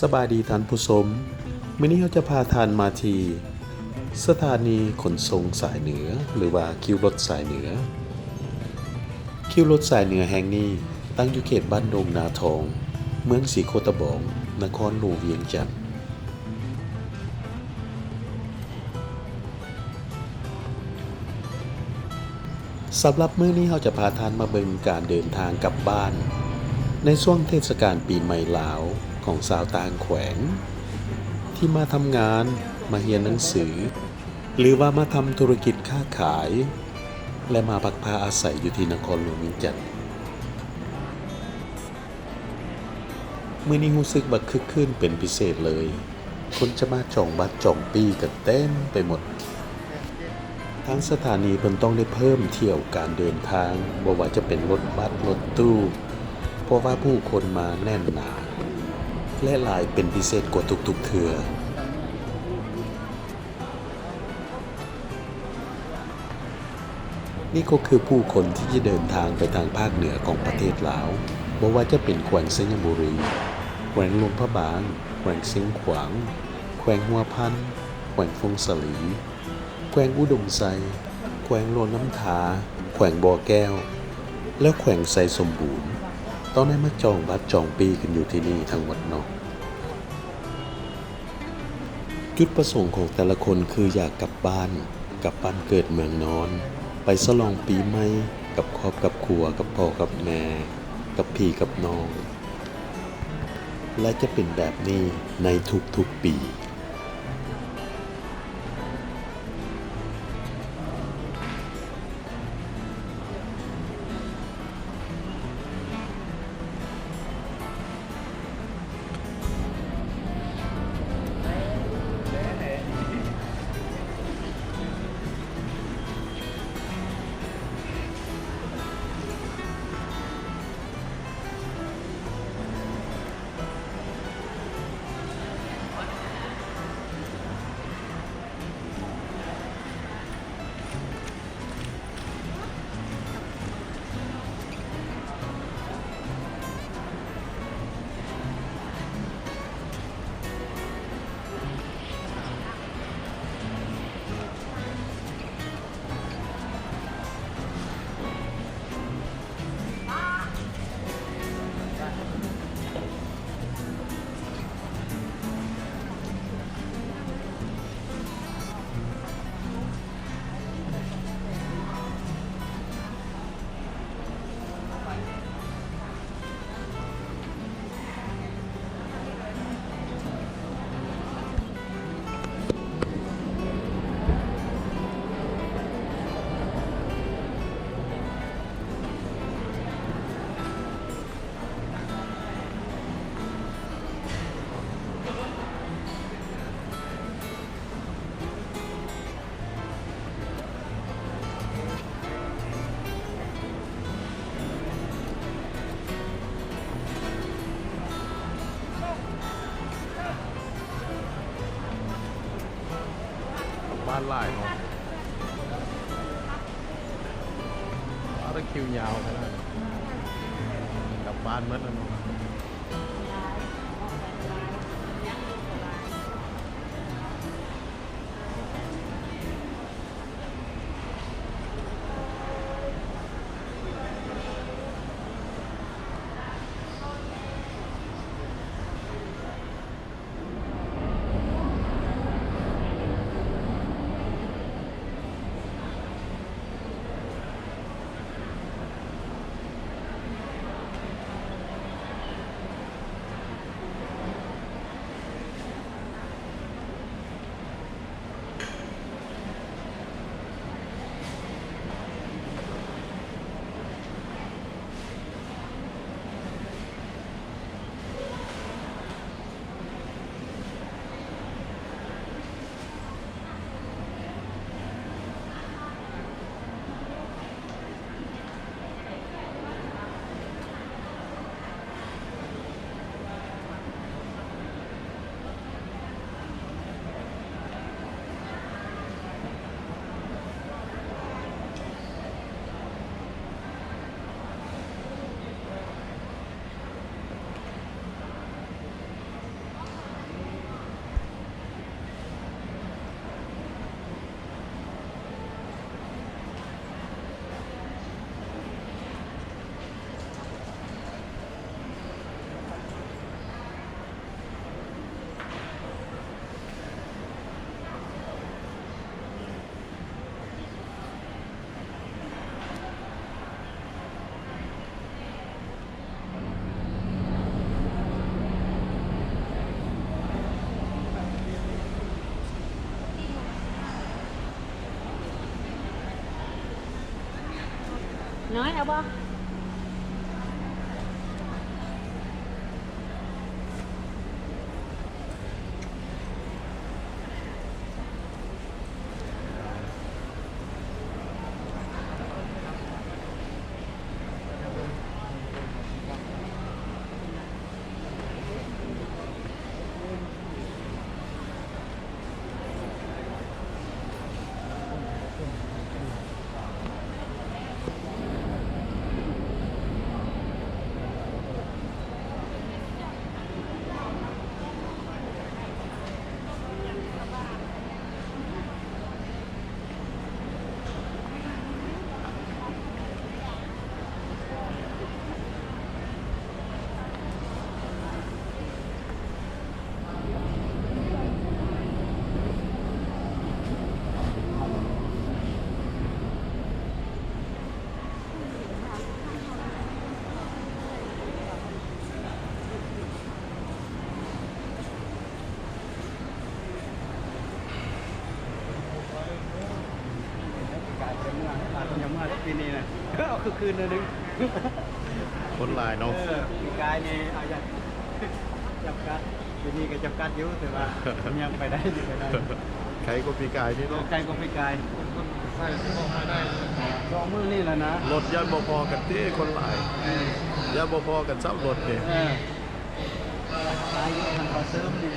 ສະບາຍດີທ່ານຜູ້ຊົມ, ມື້ນີ້ເຮົາຈະພາທ່ານມາທີ່ສະຖານີຂົນສົ່ງສາຍເໜືອ ຫຼືວ່າຄິວລົດສາຍເໜືອ. ຄິວລົດສາຍເໜືອແຫ່ງນີ້ຕັ້ງຢູ່ເຂດບ້ານດົງນາທອງ, ເມືອງສີໂຄດຕະບອງ, ນະຄອນຫຼວງວຽງຈັນ. ສຳລັບມື້ນີ້ເຮົາຈະພາທ່ານມາເບິ່ງການເດີນທາງກັບບ້ານ ໃນຊ່ວງເທດສະການປີໃໝ່ລາວຂອງຊາວຕ່າງແຂວງ ທີ່ມາທຳງານ, ມາຮຽນໜັງສື ຫຼືວ່າມາທຳທຸລະກິດຄ້າຂາຍ ແລະ ມາພັກພາອາໄສຢູ່ທີ່ນະຄອນຫຼວງວຽງຈັນ. ມື້ນີ້ຮູ້ສຶກວ່າຄຶກຄື້ນເປັນພິເສດເລີຍ, ຄົນຈະມາຈອງບັດຈອງປີ້ກັນເຕັມໄປໝົດ. ທາງສະຖານີເພິ່ນຕ້ອງໄດ້ເພີ່ມຖ້ຽວການເດີນທາງ, ບໍ່ວ່າຈະເປັນລົດບັດ, ລົດຕູ້, ເພາະວ່າຜູ້ຄົນມາແໜ້ນໜາ ແລະ ຫຼາຍເປັນພິເສດກວ່າທຸກໆເທື່ອ. ນີ້ກໍຄືຜູ້ຄົນທີ່ຈະເດີນທາງໄປທາງພາກເໜືອຂອງປະເທດລາວ, ບໍ່ວ່າຈະເປັນແຂວງໄຊຍະບູລີ, ແຂວງຫຼວງພະບາງ, ແຂວງຊຽງຂວາງ, ແຂວງຫົວພັນ, ແຂວງຜົ້ງສາລີ, ແຂວງອຸດົມໄຊ, ແຂວງຫຼວງນ້ຳທາ, ແຂວງບໍ່ແກ້ວ ແລະ ແຂວງໄຊສົມບູນ, ຕ້ອງໄດ້ມາຈອງບັດຈອງປີ້ກັນຢູ່ທີ່ນີ້ທັງໝົດເນາະ. ຈຸດປະສົງຂອງແຕ່ລະຄົນຄືຢາກກັບບ້ານ, ກັບບ້ານເກີດເມືອງນອນ, ໄປສະຫຼອງປີໃໝ່ກັບຄອບກັບຄົວ, ກັບພໍ່ກັບແມ່, ກັບພີ່ກັບນ້ອງ ແລະ ຈະເປັນແບບນີ້ໃນທຸກໆປີ. ບ້ານຫຼາຍເນາະ, ວ້າວ ແຕ່ຄິວຍາວຂະໜາດ ກັບບ້ານໝົດແລ້ວເນາະ. ນ້ອຍເອົາບໍ່? ປີກາຍບໍ່ໄດ້ເມືອ ອາດຈະຍັງເມືອແຕ່ປີນີ້ນະ ເອົາຄືນໜຶ່ງ ຄົນຫຼາຍເນາະ. ເອີ ປີກາຍນີ້ເອົາຢາກ ຈຳກັດ ປີນີ້ກໍຈຳກັດຢູ່ ແຕ່ວ່າຍັງໄປໄດ້ ໄປໄດ້ ໄກກວ່າປີກາຍນີ້ເນາະ ເອີ ໄກກວ່າປີກາຍ ສອງມື້ນີ້ແຫຼະນະ ລົດຢ້ານບໍ່ພໍກັນຕິ ຄົນຫຼາຍ ຢ້ານບໍ່ພໍກັນຊ້ຳລົດນີ້ ເອີ ຫຼາຍຢູ່ທາງເຂົາເສີມນີ້.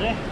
ເດ້